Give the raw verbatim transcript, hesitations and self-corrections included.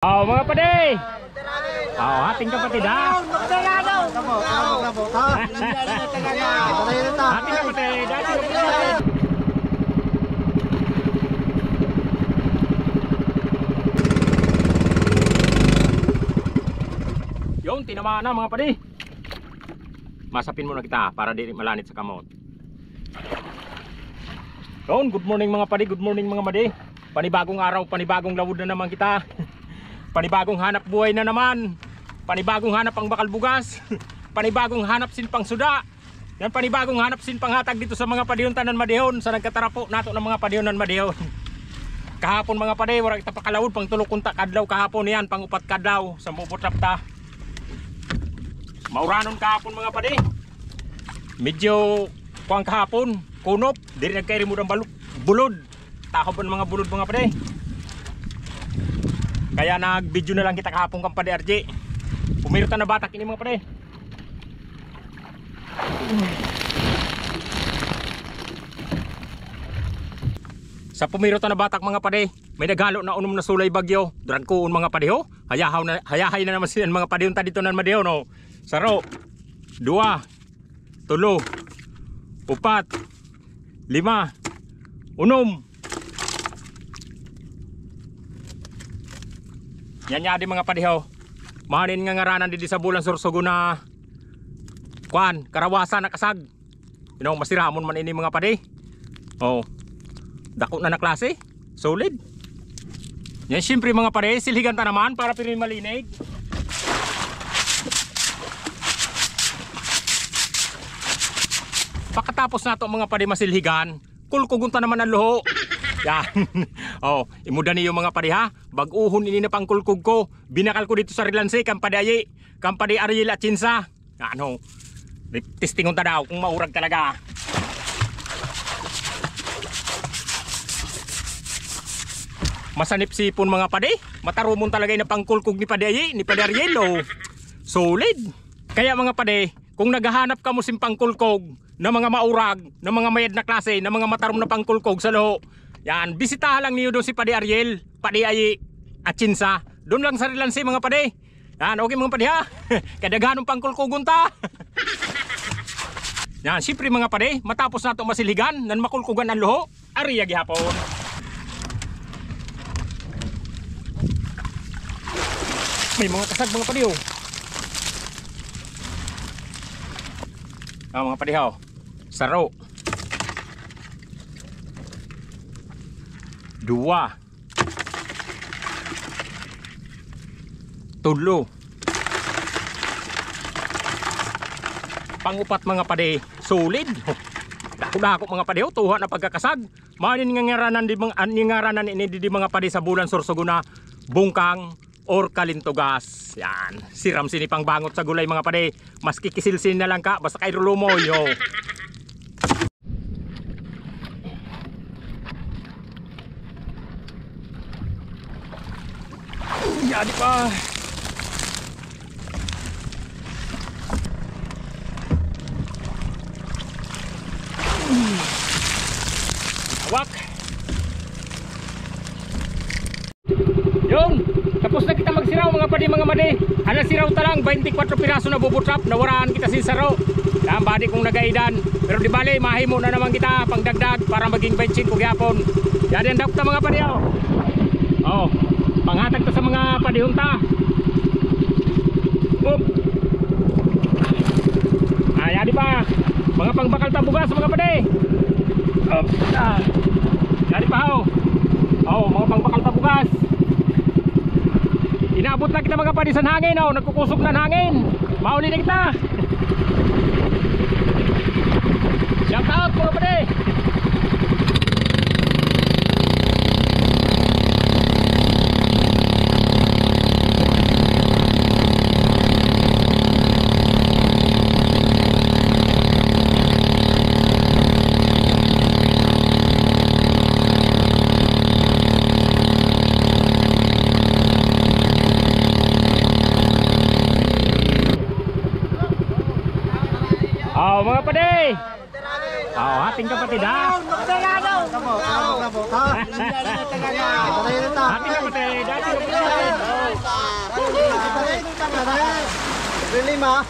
Oh, mga padi. Oh, ating kapatid, ha? Ating kapatid, ating kapatid. Yun, tinamaan na, mga padi. Masapin muna kita para di malanit sa kamot. Yun, good morning, mga padi, good morning, mga madi. Panibagong araw, panibagong lawod na naman kita. Panibagong hanap buhay na naman. Panibagong hanap pangbakal bugas. Panibagong hanap sin pangsuda. Yan, panibagong hanap sin panghatag dito sa mga padihon ta nan madihon, sa nagkatarapo nato nan mga padihon nan madihon. Kahapon, mga padi, wara kita pakalawod, pangtulo kunta ka adlaw kahapon, yan, pangupat ka adlaw sa bubutrap ta. Mauranon kahapon, mga padi. Medyo kuwan kahapon, kunop, diri nagkairimod ang balu-, bulod. Tahob ang mga bulod, mga padi. Kaya nag-video na lang kita kahapon kan Padi Arji. Pumiro ta na batak ini, mga padi. Sa pumiro ta na batak, mga padi, may naghalo na unom na sulay bagyo. Dragkoon, mga padi, ho. Hayahaw na, hayahay na naman sila, mga padi, unta dito nan madihon, no. Saro. Dua. Tulo. Upat. Lima. Unom. Yan, yan di, mga padi, ho. Mahanin nga ngaranan di, di sa bulan Sorsogon na kuan, karawasan na kasag. You know, masiramon man ini, mga padi. Oh. Dako na na klase. Solid. Yan, siyempre, mga padi, silhigan ta naman para pirmi malinig. Pakatapos nato, mga padi, masilhigan, kulkugon ta naman ang luho. Yan. Oh, imuda niyo, mga padi, ha. Bag-uhon ini na pangkulkog ko. Binakal ko dito sa Rilanse, kan Padi Ayi, kan Padi Ariel Atienza. Ano, testingon ta daw kung maurag talaga. Masanip sipon, mga padi. Matarumon talaga ini pangkulkog ni Padi Ayi, ni Padi Ariel, oh. Solid. Kaya, mga padi, kung naghahanap kamo sin pangkulkog na mga maurag, na mga mayad na klase, na mga matarum na pangkulkog sa luho, yan, bisitahan lang niyo doon si Padi Ariel, Padi Ayi Atienza. Doon lang sa Rilanse, mga padi. Yan, okay, mga padi, ha? Kadaghanon pangkulkugon ta. Yan, siyempre, mga padi, matapos nato masilhigan, nan makulkugan ang luho, ari ya gihapon. May mga kasag, mga padi, oh. Ah, mga padi, oh. Saro. Dua. Tulo. Pangupat, mga padi, solid. Dako-dako, mga padi, oh, tuha na pagkakasag. Manin nga ngaranan di, mga, an, ngaranan ini di, di, mga padi, sa bulan Sorsogon na bungkang or kalintugas. Yan. Siram sini pangbangot sa gulay, mga padi. Maski kisilsin na lang ka, basta kay rulumoy, oh. Yadi pa. Hawak. Yun, tapos na kita magsiraw, mga padi, mga madi. Ala siraw ta lang, baynte kwatro piraso na bubutrap, nawaraan kita sin saro. Yan, badi kong nagaidan. Pero di bali, mahimo na naman kita pangdagdag para maging baynte singko gihapon. Yan, yan daw ta, mga padi, oh. Oh, panghatag ta sa mga padihon ta. Up. Ah, yadi pa. Mga pangbakal ta bugas, mga padi. Up. Ah. Yadi pa, oh. Oh, mga pangbakal ta bugas. Inabot na kita, mga padi, sa hangin, oh. Nagkukusog na hangin. Mauli na kita. Shout out, mga padi. Oh, mga padi. Oh, ating kapatid, ha? Lima.